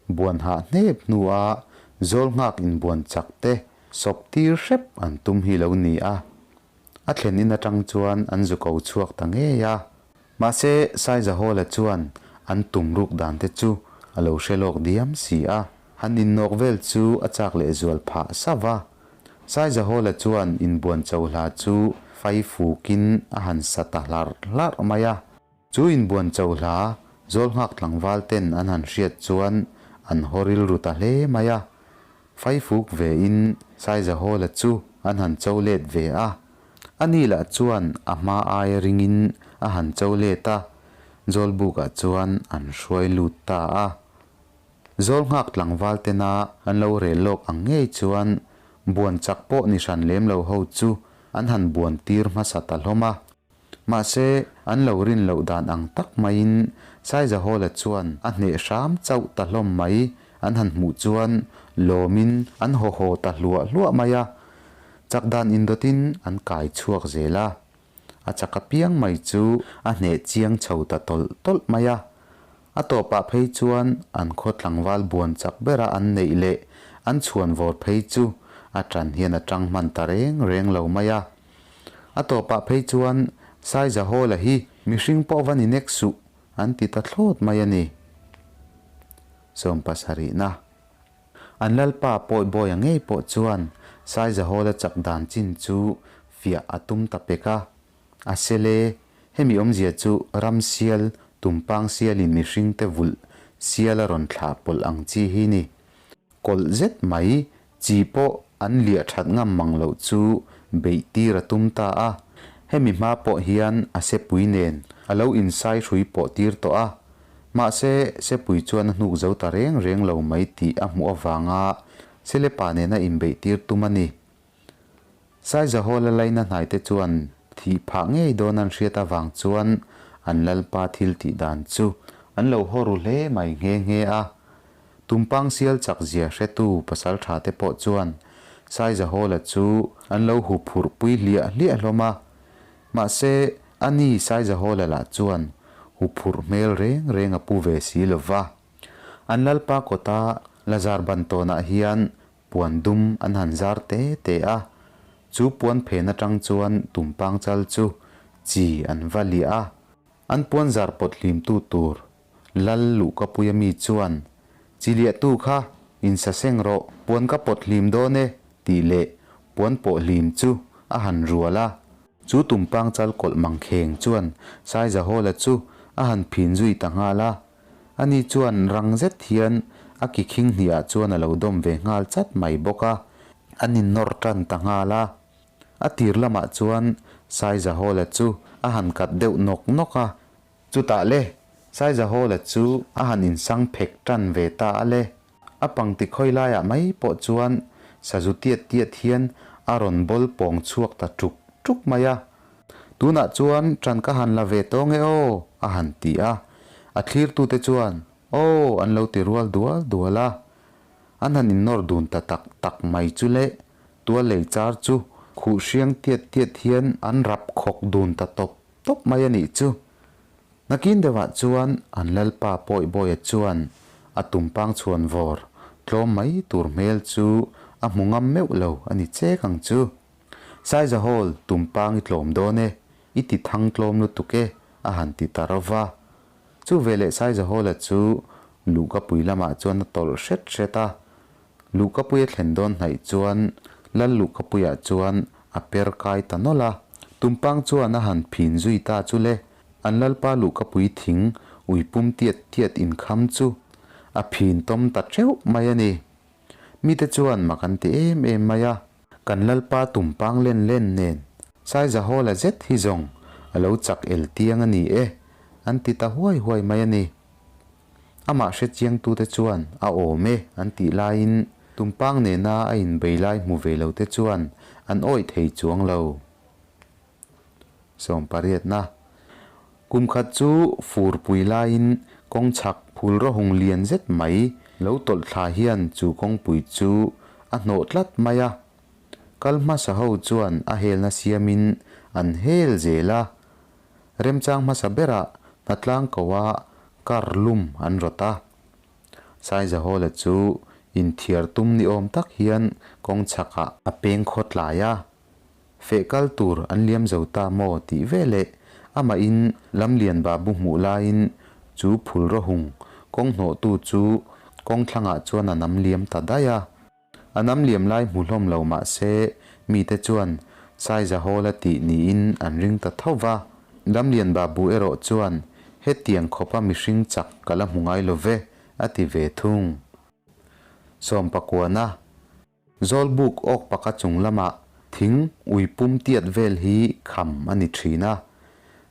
buan hah hnep hnua Zawlnghak inbuan chak te sawp tir hrep an tum hi lo ni a. A thlen in atang chuan an zu ko chhuak ta ngei a. Mahse Saizahawla chuan an tum ruk dan te chu a lo hre lawk diam si a. Han innawk vel chu a chak lehzual phah sauh a. Saizahawla chuan inbuan cho hla chu fai fukin a han sa ta hlarh hlarh mai a. Chu inbuan cho hla Zawlnghak tlangval ten an han hriat chuan an haw rilru ta hle mai a. Fai fuk ve in Saizahawla chu an han cho let ve a. Ani lah chuan a hma aia ringin a han cho let a, Zawlbukah chuan an hruai lut ta a. Zawlnghak tlangval tena an lo rel lawk ang ngei chuan buan chak pawh ni hran lem lo ho chu an han buan tir hmasa ta hlawm a. Mahse, an lo rin loh dan ang tak maiin Saizahawla chuan a hneh hram chauh ta hlawm mai an han hmuh chuan lawmin an haw haw ta hluah hluah mai a. Chak dan indawtin an kai chhuak zel a. A chak apiang mai chu a hneh chiang chho ta tawlh tawlh mai a. A tawpah phei chuan an khaw tlangval buan chak bera an neih leh an chhuan vawr phei chu a ṭan hian a ṭang hman ta reng reng lo mai a. A tawpah phei chuan Saizahawla hi mihring pawh va ni nek suh an ti ta thlawt mai a ni. Sawmpasarihna. An lalpa Pawibawia ngei pawh chuan Saizahawla chak dan chin chu fiah a tum ta pek a. A sele, hemi awmzia chu ram sial, tumpang sialin mihringte vulh sial a rawn thlah pawlh ang chi hi ni. Kawlh zet mai, chi pawh an liah that ngam mang loh chu beih tir a tum ta a. Hemi hma pawh hian a sepui nen a lo insai hrui pawh tir tawh a. Mahse, sepui chuan a hnuk zo ta reng reng lo mai tih a hmuh avanga Selepa nena inbeih tir tum a ni. Saizahawla laina hnaite chuan thih phah ngei dawn an hriat avang chuan an lalpa thil tih dan chu an lo haw ru hle mai nghe nghe a. Tumpang sial chak zia hretu pasaltha te pawh chuan Saizahawla chu an lo huphurh pui hliah hliah hlawm a. Mahse, ani Saizahawla lah chuan huphurh hmel reng reng a pu ve si lo va. An lalpa kawta Lazar ban tawnah hian Puan dum an han zar te te a, chu puan phen atang chuan tumpang chal chu chi an va liah a. An puan zar pawt hlimtu tur Lal Luhkapuia mi chuan, Chi liahtu kha insaseng rawh, puan ka pawt hlim dawn e, tih leh puan pawh hlim chu a han rual a. Chu tumpang chal kawlh mangkheng chuan Saizahawla chu a han phin zui ta nghal a. Ani chuan rang zet hian a ki khing hniah chuan a lo dawm ve nghal chat mai bawk a, an innawr tan ta nghal a. A tir lamah chuan Saizahawla chu a han kat deuh nawk nawk a, chutah le Saizahawla chu a han insang phek tan ve ta a le. A pangti khawi laiah mai pawh chuan sazu tiat tiat hian a rawn bawl pawng chhuak ta ṭuk ṭuk mai a. Tunah chuan ṭan ka han la ve tawng e aw, a han ti a. A thlirtute chuan, Aw! an lo ti rual dual dual a. An han innawr dun ta tak tak mai chu le, tual lei char chu khuh hriang tiat tiat hian an rap khawk dun ta tawp tawp mai a nih chu. Nakin deuhah chuan an lalpa Pawihbawia chuan a tumpang chhuan vawr tlawm mai tur hmel chu a hmu ngam meuh lo a ni chek ang chu. Saizahawl tumpang i tlawm dawn e, i ti thang tlawm lutuk e, a han ti ta ro va. Chu veleh Saizahawla chu Luhkapui lamah chuan a tawlh hret hret a. Luhkapui a thlen dawn hnaih chuan Lal Luhkapuiah chuan a per kai ta nawlh a. Tumpang chuan a han phin zui ta chu le, an Lalpa Luhkapui thing ui pum tiat tiat inkham chu a phin tawm ta teuh mai a ni. Mite chuan mak an ti em em mai a. Kan Lalpa tumpang len len nen Saizahawla zet hi zawng a lo chak el tiang a ni e, an ti ta huai huai mai a ni. Amah hre chiangtute chuan a awm e an tih laiin tumpang nena a inbei lai hmu ve lote chuan an awih thei chuang lo. Sawmpariatna. Kum khat chu furpui laiin kawng chhak phul rawhung lian zet mai lo tawlh thla hian chu kawngpui chu a hnawh tlat mai a. Kal hmasa ho chuan a helna siamin an hel zel a. Remchang hmasa berah hnatlang koa kar lum an rawt a. Saizahawla chu inthiar tum ni awm tak hian kawng chhakah a peng khaw tlai a. Feh kal tur an liam zo ta maw tih veleh amahin Lamlian Babu hmuh laiin chu phul rawhung kawng hnawhtu chu kawng thlangah chuan a nam liam ta daih a. A nam liam lai hmu hlawm lo mah se mite chuan Saizahawla tih niin an ring ta tho va. Lamlian Babu erawh chuan hetiang khawpa mihring chak ka la hmu ngai lo ve a ti ve thung. Sawmpakuana. Zawlbuk awk paka chung lamah thing ui pum tiat vel hi kham a ni thin a.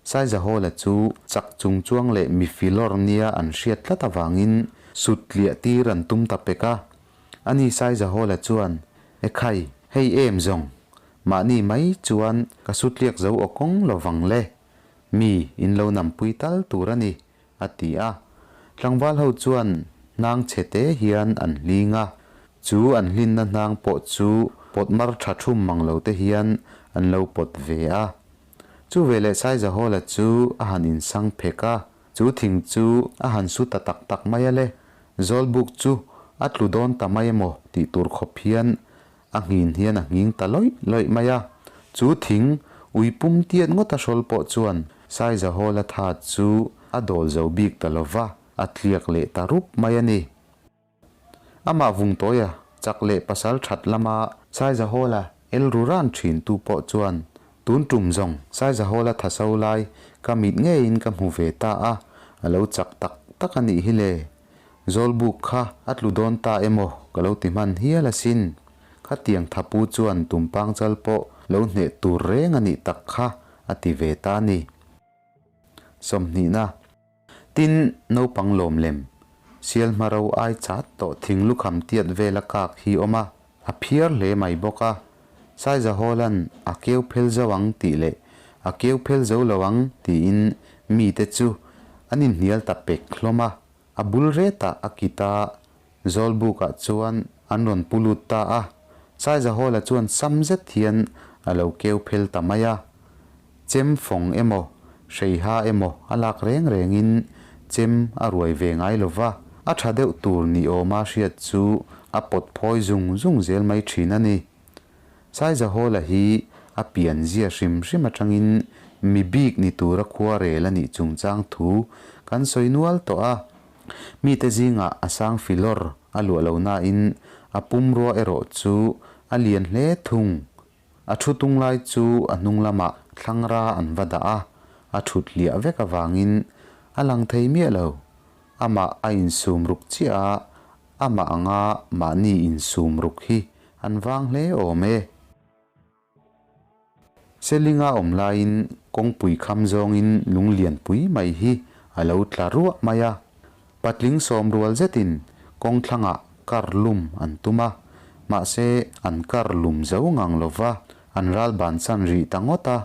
Saizahawla chu chak chung chuang leh mi filawr nia an hriat tlat avangin sut tliah tir an tum ta pek a. Ani Saizahawla chuan, Ekhai, hei em zawng, mahni mai chuan ka sutliak zo aw kawng lo vang le, mi in lo nampui tal tur a ni, a ti a. Tlangval ho chuan hnang chhe te hian an hling a, chu an hlinna hnang pawh chu pawt mar tha thum mang lo te hian an lo pawt ve a. Chu veleh Saizahawla chu a han insang phek a, chu thing chu a han su ta tak tak mai a le, Zawlbuk chu a tlu dawn ta mai emaw tih tur khawp hian A nghin hian a nghing ta lawih lawih mai a, chu thing ui pum tiat ngawt a hrawl pawh chuan Saizahawla tha chu a dawl zo bik ta lo va, a tliak leh ta rup mai a ni. Amah Vungtawia chak leh pasal that lama Saizahawla el ru ran thin tu pawh chuan tun tum zawng Saizahawla tha so lai ka mit ngeiin ka hmu ve ta a, a lo chak tak tak a nih hi le. Zawlbuk kha a tlu dawn ta emaw ka lo ti hman hial asin. Khatiang thapu chuan tumpang chal pawh lo hneh tur reng a nih tak kha a ti ve ta a ni. Sawmhnihna. Tin, naupang lawm lem, sial hma ro ai chat tawh thing lukham tiat vela kak hi awm a, a phiar hle mai bawk a. Saizahawla'n a keu phel zo ang tih leh a keu phel zo lo ang tiin mite chu an inhnial ta pek hlawm a. A bul retah a kit a, Zawlbukah chuan an rawn pu lut ta a. Saizahawla chuan sam zet hian a lo keu phel ta mai a. Chem fawng emaw, hreiha emaw a lak reng rengin chem a ruai ve ngai lo va, a tha deuh tur ni awma hriat chu a pawt phawi zung zung zel mai thin a ni. Saizahawla hi a pian zia hrim hrim atangin mi bik ni tura khua rel a nih chungchang thu kan sawi nual tawh a. Mite zingah a sang filawr a luah lo nain a pumrua erawh chu a lian hle thung. A thu tung lai chu a hnung lamah thlangra an va dah a, a thut hliah vek avangin a lang thei miah lo. Amah a insum ruk chiah a, amah anga mahni insum ruk hi an vang hle awm e. Selinga awm laiin kawngpui kham zawngin lung lianpui mai hi a lo tla ruah mai a. Patling sawm rual zetin kawng thlangah kar lum an tum a, mahse an kar lum zo ngang lo va, an ral bansan rih ta ngawt a.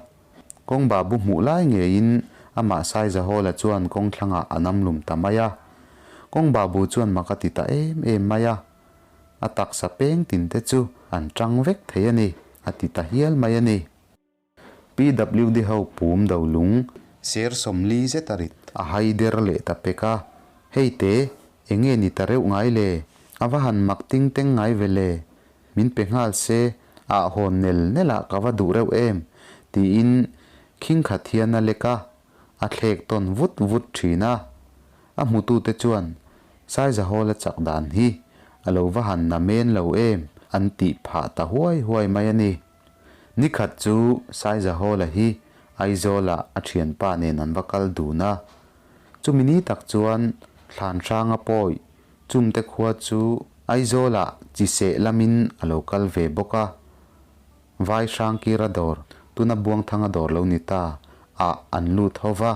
Kawng babu hmuh lai ngeiin Amah Saizahawla chuan kawng thlangah a nam lum ta mai a. Kawng Babu chuan mak a ti ta em em mai a. A taksa peng tin te chu an tang vek thei a ni, a ti ta hial mai a ni. PWD ho pum do lung ser 40 zet a rit a hai der leh ta pek a, Hei te, eng nge ni ta reuh ngai le? A va han mak ting teng ngai ve le? Min pe nghal se, ah hawn nel nel ah ka va duh reuh em? tiin khing khat hian a lek a, a thlek tawn vut vut thin a. A hmutute chuan Saizahawla chak dan hi a lo va han na men lo em an tih phah ta huai huai mai a ni. Ni khat chu Saizahawla hi Aizawlah a thianpa nen an va kal dun a. Chumi ni tak chuan Thlanhranga pawi chumte khua chu Aizawlah chi seh lamin a lo kal ve bawk a. Vai Hrangkira dawr, tuna Buangthanga dawr lo ni ta, ah an lut ho va.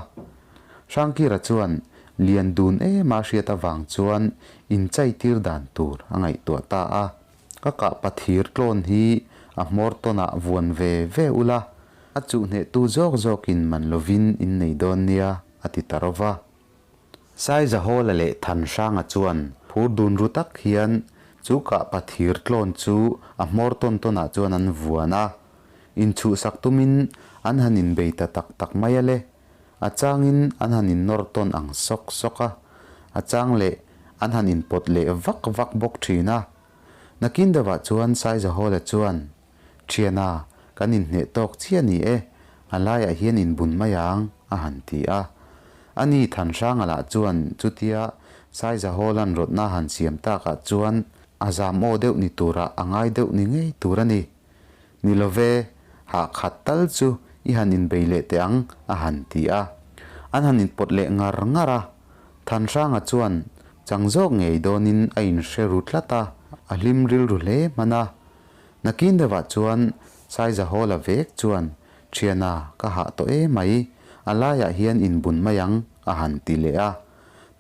Hrangkira chuan lian dun ema hriat avang chuan inchaitir dan tur a ngaihtuah ta a. Ka kah pathir tlawn hi a hmawr tawnah vuan ve ve ula, a chuhhnehtu zawk zawkin man lovin in nei dawn nia, a ti ta ro va. Saizahawla leh Thanhranga chuan phur dun ru tak hian chu kah pathir tlawn chu a hmawr tawn tawnah chuan an vuan a, inchhuhsak tumin an han inbei ta tak tak mai a le. A changin an han innawr tawn ang sawk sawk a, a chang leh an han inpawt leh vak vak bawk thin a. Nakin deuhah chuan Saizahawla chuan, Thiana, kan inhneh tawk chiah ni e, a laiah hian inbun mai ang, a han ti a. Ani Thanhranga lah chuan chutia Saizahawla'n rawtna han siam takah chuan a zam aw deuh ni turah a ngai deuh ni ngei tur a ni. Ni lo ve, hah khat tal chu i han inbei leh teh ang, a han ti a. An han inpawt leh ngar ngar a. Thanhranga chuan chang zawk ngei dawnin a inhre ru tlat a, a hlim rilru hle hman a. Nakin deuhah chuan Saizahawla vek chuan, Thiana, ka hah tawh e mai, a laiah hian inbun mai ang, a han ti leh a.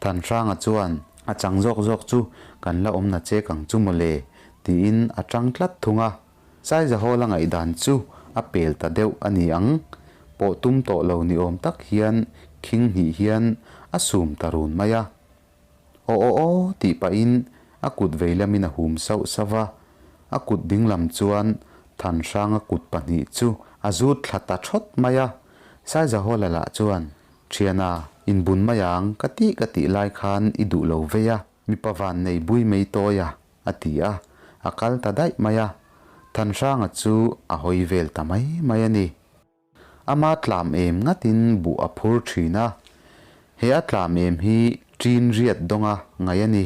Thanhranga chuan, A chang zawk zawk chu kan la awmna chek ang chu mawle, tiin a tang tlat thung a. Saizahawla ngaihdan chu a pel ta deuh a ni ang, pawh tum tawh lo ni awm tak hian khing hnih hian a sum ta run mai a. Aw aw aw tih pahin a kut vei lamin a hum sauh sauh va, a kut ding lam chuan Thanhranga kut pahnih chu a zut thla ta thawt mai a. Saizahawla lah chuan, Thiana, inbun mai ang ka tih ka tih lai khan i duh lo vei a, mipa van nei bui mai tawi a, a ti a, a kal ta daih mai a. Thanhranga chu a hawi vel ta mai mai a ni. Ama tlam em ngatin buh a phur thin a, he a tlam em hi ṭin riat dawnga ngaih a ni.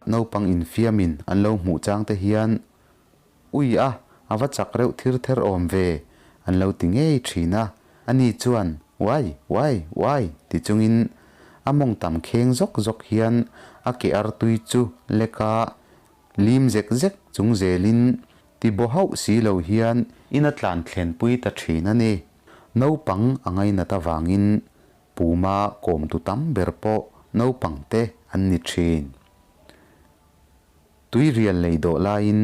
Naupang infiamin an lo hmuh chang te hian, Ui a, a va chak reuh thir ther awm ve, an lo ti ngei thin a. Ani chuan, Uai, uai, uai, ti chungin a mawng tam kheng zawk zawk hian a ke artui chu leka lim zek zek chung zelin Ti baw hauh si lo hian in a tlan thlenpui ta thin a ni. Naupang a ngainat avangin Puma kawmtu tam ber pawh naupang te an ni thin. Tuirial lei dawh laiin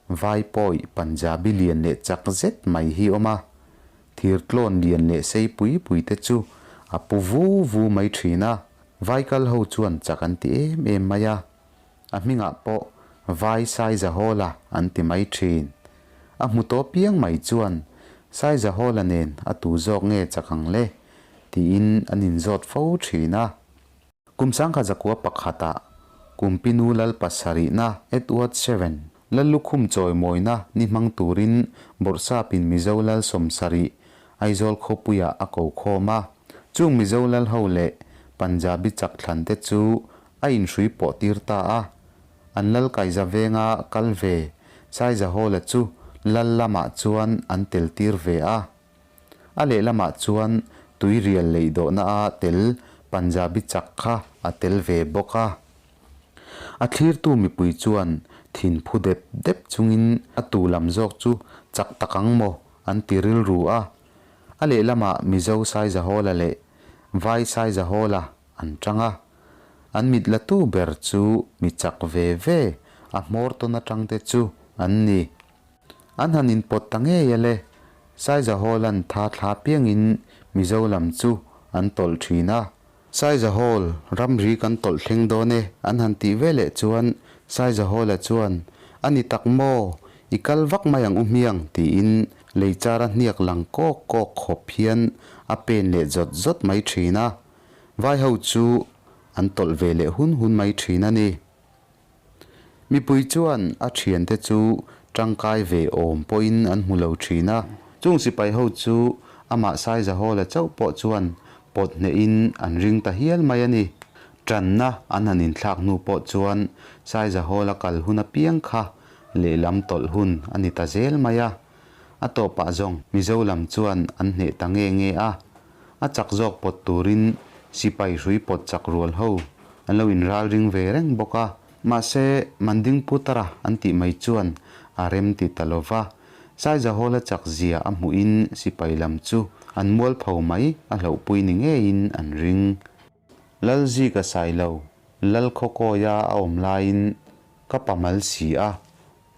Vai pawi Punjabi lian leh chak zet mai hi awm a, thir tlawn lian leh sei pui pui te chu a pu vu vu mai thin a, Vai kal ho chuan chak an ti em em mai a. A hmingah pawh Vai Saizahawla an ti mai thin. A hmu tawh piang mai chuan Saizahawla nen a tu zawk nge chak ang le? tiin an inzawt fo thin a. Kum 1901 ah Kumpinu Lal pasarihna Edward Seven Lal lukhum chawimawina ni hmang turin Bawrhsapin Mizo Lal 70 Aizawl khawpuiah a ko khawm a. Chung Mizo Lal ho leh Punjabi chak thlan te chu A inhrui pawh tir ta a, an lal kaiza venga kal ve Saizahawla chu lal lamah chuan an tel tir ve a. A lehlamah chuan tuirial lei dawhna a tel Punjabi chak kha a tel ve bawk a. A thlirtu mipui chuan thin phu dep dep chungin a tu lam zawk chu chak tak ang maw an ti rilru a. A lehlamah Mizo Saizahawla leh Vai Saizahawla an tang a. An mit la tu ber chu mi chak ve ve a hmawr tawn atang te chu an ni. An han inpawt ta ngei a le. Saizahawla'n tha thla piangin Mizo lam chu an tawlh thin a. Saizahawl, ramri kan tawlh thleng dawn e an han tih veleh chuan Saizahawla chuan, A ni tak maw? I kal vak mai ang u hmiang tiin lei chara hniak lang kawk kawk khawp hian a pen leh zawt zawt mai thin a. Vaiho chu an tawlh ve leh hun hun mai thin a ni. Mipui chuan a thiante chu tangkai ve awm pawhin an hmu lo thin a. Chung sipai ho chu amah Saizahawla chauh pawh chuan pawt hnehin an ring ta hial mai a ni. Tanna an han inthlak hnu pawh chuan Saizahawla kal hun apiang kha lehlam tawlh hun a ni ta zel mai a. A tawpah zawng Mizo lam chuan an hneh ta nge nge a. A chak zawk pawt turin sipai hrui pawt chak rual ho an lo inralring ve reng bawk a. Mahse, Mandingputara an tih mai chuan a rem ti ta lo va. Saizahawla chak zia a hmuhin sipai lam chu an mualpho mai a hlauhpui ni ngeiin an ring. Lalzika Sailo, Lalkhawkawia a awm laiin ka pa mal si a,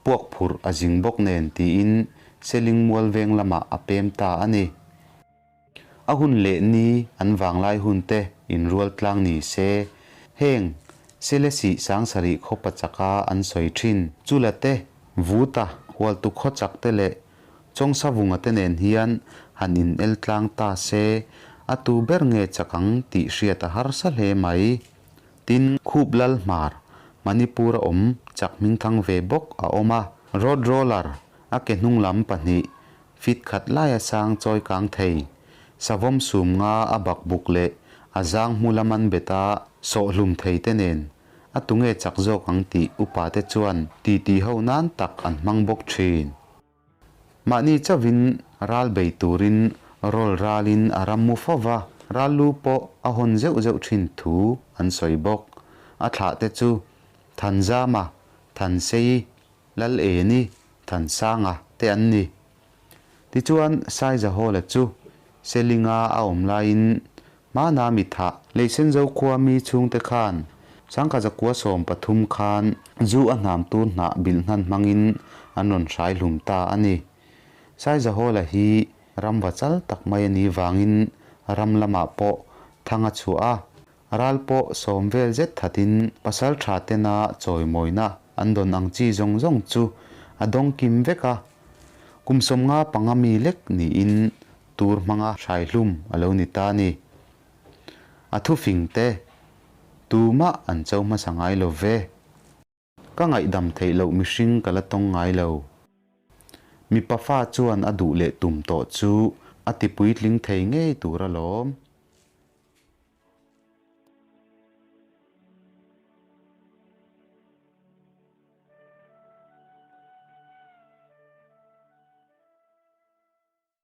puak phurh a zing bawk nen tiin Seling mual veng lamah a pem ta a ni. A hun leh ni an vanglai hun te inrual tlang ni se, heng Selesih Sangsarih khaw pachaka an sawi thin Chula te, Vuta, Hualtu khaw chak te leh Chawngsavunga te nen hian han in el tlang ta se, a tu ber nge chak ang tih hriat a harsa hle mai. Tin, Khup Lal Hmar, Manipur a awm chak hmingthang ve bawk a awm a, Road Roller, a ke hnung lam pahnih, fit khat laia sang chawi kang thei, savawm sum nga a bakbuk leh a zang hmu lam an bet a sawh hlum thei te nen a tunge chak zawk ang tih upa te chuan titi ho nan tak an hmang bawk thin. Mahni chauhin ral bei turin rawl ralin a ram mu fo va, ral lu pawh a hawn zeuh zeuh thin thu an sawi bawk. A thlahte chu Thanzama, Thansei, Laleni, Thansanga te an ni. Tichuan Saizahawla chu Selinga a awm laiin Hmana mi thah, Leisenzo khua mi chhungte khan Sangkazakua 13 khan zu a hnam tur hnah bilh hnan hmangin an rawn hrai hlum ta a ni. Saizahawla hi ramva chal tak mai a nih vangin ram lamah pawh thang a chhuah a, ral pawh sawm vel zet thatin pasal tha tena chawimawina an dawn ang chi zawng zawng chu a dawng kim vek a. Kum 55 mi lek niin Tur hmanga hraihlum a lo ni ta ni. A thufing te tumah an cho hmasa ngai lo ve. Ka ngaihdam theih loh mihring ka la tawng ngai lo. Mipa fa chuan a duh leh tum tawh chu a ti puitling thei ngei tur alawm.